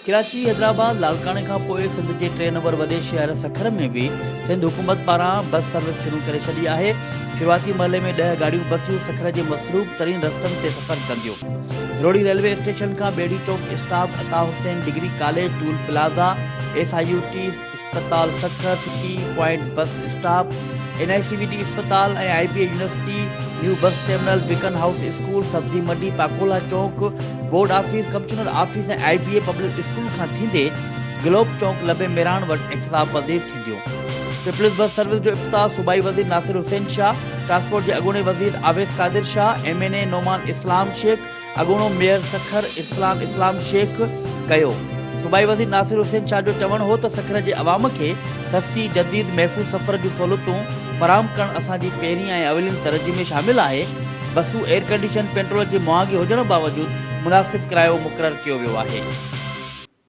ڪراچي، حيدرآباد، لاڙڪاڻي کان پوء سنڌ جي ٽئين نمبر وڏي شهر سکر ۾ به سنڌ حڪومت پاران بس سروس شروع ڪري ڇڏي آهي. شروعاتي مرحلي ۾ ڏهه گاڏيون بسيون سکر جي مصروف ترين رستن تي سفر ڪنديون. روهڙي ريلوي اسٽيشن کان Beri Chowk stop, Ata Hussain degree college, toll plaza, S I U T اسپتال Sukkur, city point bus stop, N I C V D اسپتال ۽ I B A university, new bus terminal, Beacon House school, Sabzi Mandi, Pakola Chowk, board office, commissioner office ۽ I B A public school کان ٿيندي Globe چونڪ لبي ميراڻ وٽ احتساب پذير ٿينديون. Peoples bus service جو افتتاح صوبائي وزير ناصر حسين شاهه، ٽرانسپورٽ جي اڳوڻي وزير Awais Qadir Shah, M N A Noman Islam Shaikh, اڳوڻو ميئر سکر ارسلان اسلام شيخ ڪيو. صوبائي وزير ناصر حسين شاهه جو چوڻ هو ته سکر جي عوام کي سستي، جديد، محفوظ سفر جون سهولتون فراهم ڪرڻ اسان جي پهرين ۽ اولين ترجيح ۾ شامل آهي. بسون ايئر ڪنڊيشن پيٽرول جي مهانگي هجڻ باوجود مناسب ڪرايو مقرر ڪيو ويو آهي.